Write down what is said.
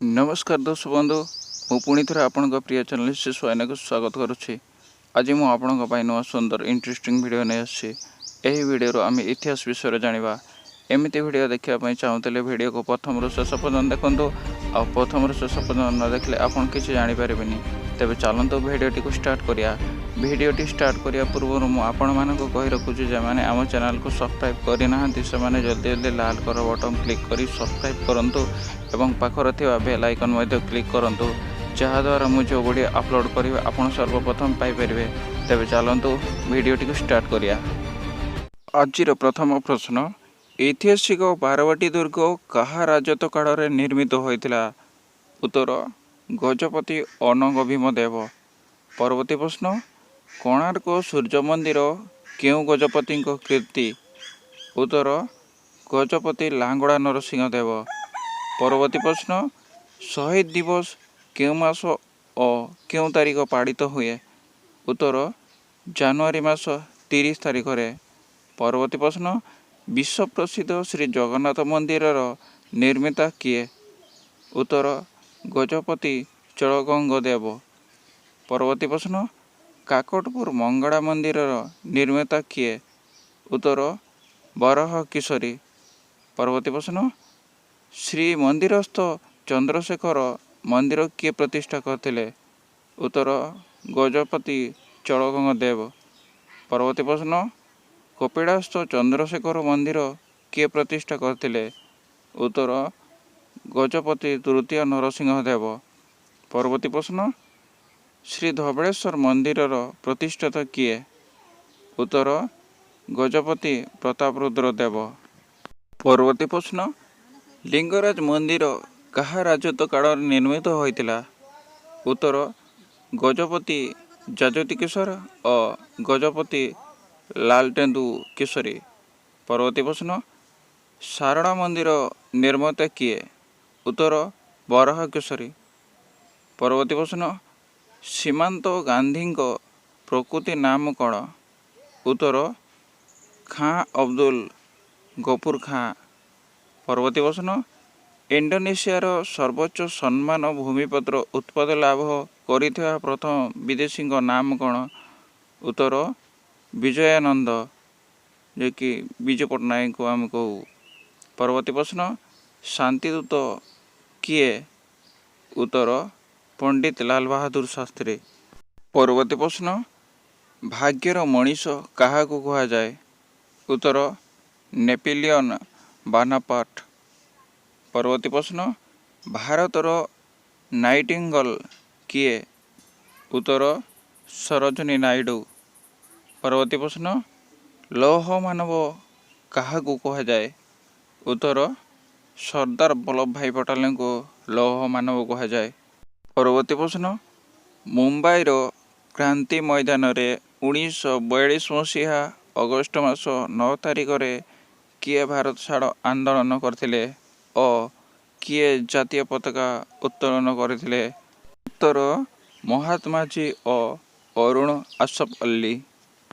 ନମସ୍କାର ଦର୍ଶକ ବନ୍ଧୁ, ମୁଁ ପୁଣି ଥରେ ଆପଣଙ୍କ ପ୍ରିୟ ଚ୍ୟାନେଲ୍ ଶିଶୁ ଆଇନାକୁ ସ୍ୱାଗତ କରୁଛି। ଆଜି ମୁଁ ଆପଣଙ୍କ ପାଇଁ ନୂଆ ସୁନ୍ଦର ଇଣ୍ଟରେଷ୍ଟିଂ ଭିଡ଼ିଓ ନେଇ ଆସିଛି। ଏହି ଭିଡ଼ିଓରୁ ଆମେ ଇତିହାସ ବିଷୟରେ ଜାଣିବା। ଏମିତି ଭିଡ଼ିଓ ଦେଖିବା ପାଇଁ ଚାହୁଁଥିଲେ ଭିଡ଼ିଓକୁ ପ୍ରଥମରୁ ଶେଷ ପର୍ଯ୍ୟନ୍ତ ଦେଖନ୍ତୁ, ଆଉ ପ୍ରଥମରୁ ଶେଷ ପର୍ଯ୍ୟନ୍ତ ନ ଦେଖିଲେ ଆପଣ କିଛି ଜାଣିପାରିବେନି। ତେବେ ଚାଲନ୍ତୁ ଭିଡ଼ିଓଟିକୁ ଷ୍ଟାର୍ଟ କରିବା। ଭିଡ଼ିଓଟି ଷ୍ଟାର୍ଟ କରିବା ପୂର୍ବରୁ ମୁଁ ଆପଣମାନଙ୍କୁ କହି ରଖୁଛି, ଯେଉଁମାନେ ଆମ ଚ୍ୟାନେଲକୁ ସବସ୍କ୍ରାଇବ୍ କରିନାହାନ୍ତି ସେମାନେ ଜଲ୍ଦି ଜଲ୍ଦି ଲାଲ କଲର୍ ବଟନ୍ କ୍ଲିକ୍ କରି ସବସ୍କ୍ରାଇବ୍ କରନ୍ତୁ ଏବଂ ପାଖରେ ଥିବା ବେଲ୍ ଆଇକନ୍ ମଧ୍ୟ କ୍ଲିକ୍ କରନ୍ତୁ, ଯାହାଦ୍ୱାରା ମୁଁ ଯେଉଁ ଭିଡ଼ିଓ ଅପଲୋଡ଼ କରିବି ଆପଣ ସର୍ବପ୍ରଥମ ପାଇପାରିବେ। ତେବେ ଚାଲନ୍ତୁ ଭିଡ଼ିଓଟିକୁ ଷ୍ଟାର୍ଟ କରିବା। ଆଜିର ପ୍ରଥମ ପ୍ରଶ୍ନ, ଐତିହାସିକ ବାରବାଟୀ ଦୁର୍ଗ କାହା ରାଜତ୍ୱ କାଳରେ ନିର୍ମିତ ହୋଇଥିଲା? ଉତ୍ତର, ଗଜପତି ଅନଙ୍ଗଭୀମ ଦେବ। ପରବର୍ତ୍ତୀ ପ୍ରଶ୍ନ, କୋଣାର୍କ ସୂର୍ଯ୍ୟ ମନ୍ଦିର କେଉଁ ଗଜପତିଙ୍କ କୀର୍ତ୍ତି? ଉତ୍ତର, ଗଜପତି ଲାଙ୍ଗୁଳା ନରସିଂହ ଦେବ। ପରବର୍ତ୍ତୀ ପ୍ରଶ୍ନ, ଶହୀଦ ଦିବସ କେଉଁ ମାସ ଓ କେଉଁ ତାରିଖ ପାଳିତ ହୁଏ? ଉତ୍ତର, ଜାନୁଆରୀ ମାସ 30 ତାରିଖରେ। ପରବର୍ତ୍ତୀ ପ୍ରଶ୍ନ, ବିଶ୍ୱ ପ୍ରସିଦ୍ଧ ଶ୍ରୀ ଜଗନ୍ନାଥ ମନ୍ଦିରର ନିର୍ମିତା କିଏ? ଉତ୍ତର, ଗଜପତି ଚୋଡ଼ଗଙ୍ଗ ଦେବ। ପରବର୍ତ୍ତୀ ପ୍ରଶ୍ନ, କାକଟପୁର ମଙ୍ଗଳା ମନ୍ଦିରର ନିର୍ମାତା କିଏ? ଉତ୍ତର, ବରହ କିଶୋରୀ। ପରବର୍ତ୍ତୀ ପ୍ରଶ୍ନ, ଶ୍ରୀମନ୍ଦିରସ୍ଥ ଚନ୍ଦ୍ରଶେଖର ମନ୍ଦିର କିଏ ପ୍ରତିଷ୍ଠା କରିଥିଲେ? ଉତ୍ତର, ଗଜପତି ଚୋଡ଼ଗଙ୍ଗ ଦେବ। ପରବର୍ତ୍ତୀ ପ୍ରଶ୍ନ, କପିଳାସସ୍ଥ ଚନ୍ଦ୍ରଶେଖର ମନ୍ଦିର କିଏ ପ୍ରତିଷ୍ଠା କରିଥିଲେ? ଉତ୍ତର, ଗଜପତି ତୃତୀୟ ନରସିଂହ ଦେବ। ପରବର୍ତ୍ତୀ ପ୍ରଶ୍ନ, ଶ୍ରୀ ଧବଳେଶ୍ୱର ମନ୍ଦିରର ପ୍ରତିଷ୍ଠାତା କିଏ? ଉତ୍ତର, ଗଜପତି ପ୍ରତାପରୁଦ୍ର ଦେବ। ପରବର୍ତ୍ତୀ ପ୍ରଶ୍ନ, ଲିଙ୍ଗରାଜ ମନ୍ଦିର କାହା ରାଜତ୍ୱ କାଳରେ ନିର୍ମିତ ହୋଇଥିଲା? ଉତ୍ତର, ଗଜପତି ଯଯାତି କିଶୋର ଓ ଗଜପତି ଲାଲଟେନ୍ଦୁ କିଶୋରୀ। ପରବର୍ତ୍ତୀ ପ୍ରଶ୍ନ, ଶାରଳା ମନ୍ଦିର ନିର୍ମାତା କିଏ? ଉତ୍ତର, ବରାହ କେଶରୀ। ପରବର୍ତ୍ତୀ ପ୍ରଶ୍ନ, ସୀମାନ୍ତ ଗାନ୍ଧୀଙ୍କ ପ୍ରକୃତି ନାମ କ'ଣ? ଉତ୍ତର, ଖାଁ ଅବଦୁଲ ଗଫୁର ଖାଁ। ପରବର୍ତ୍ତୀ ପ୍ରଶ୍ନ, ଇଣ୍ଡୋନେସିଆର ସର୍ବୋଚ୍ଚ ସମ୍ମାନ ଭୂମିପତ୍ର ଉତ୍ପାଦ ଲାଭ କରିଥିବା ପ୍ରଥମ ବିଦେଶୀଙ୍କ ନାମ କ'ଣ? ଉତ୍ତର, ବିଜୟାନନ୍ଦ, ଯିଏକି ବିଜୁ ପଟ୍ଟନାୟକଙ୍କୁ ଆମେ କହୁ। ପରବର୍ତ୍ତୀ ପ୍ରଶ୍ନ, ଶାନ୍ତିଦୂତ କିଏ? ଉତ୍ତର, ପଣ୍ଡିତ ଲାଲ ବାହାଦୁର ଶାସ୍ତ୍ରୀ। ପରବର୍ତ୍ତୀ ପ୍ରଶ୍ନ, ଭାଗ୍ୟର ମଣିଷ କାହାକୁ କୁହାଯାଏ? ଉତ୍ତର, ନେପୋଲିୟନ ବୋନାପାର୍ଟ। ପରବର୍ତ୍ତୀ ପ୍ରଶ୍ନ, ଭାରତର ନାଇଟିଙ୍ଗଲ କିଏ? ଉତ୍ତର, ସରୋଜିନୀ ନାଇଡୁ। ପରବର୍ତ୍ତୀ ପ୍ରଶ୍ନ, ଲୌହ ମାନବ କାହାକୁ କୁହାଯାଏ? ଉତ୍ତର, ସର୍ଦ୍ଦାର ବଲ୍ଲଭ ଭାଇ ପଟେଲଙ୍କୁ ଲୌହ ମାନବ କୁହାଯାଏ। ପରବର୍ତ୍ତୀ ପ୍ରଶ୍ନ, ମୁମ୍ବାଇର କ୍ରାନ୍ତି ମଇଦାନରେ 1942 ମସିହା ଅଗଷ୍ଟ ମାସ 9 ତାରିଖରେ କିଏ ଭାରତ ଛାଡ଼ ଆନ୍ଦୋଳନ କରିଥିଲେ ଓ କିଏ ଜାତୀୟ ପତାକା ଉତ୍ତୋଳନ କରିଥିଲେ? ଉତ୍ତର, ମହାତ୍ମାଜୀ ଓ ଅରୁଣ ଆସଫ ଅଲ୍ଲୀ।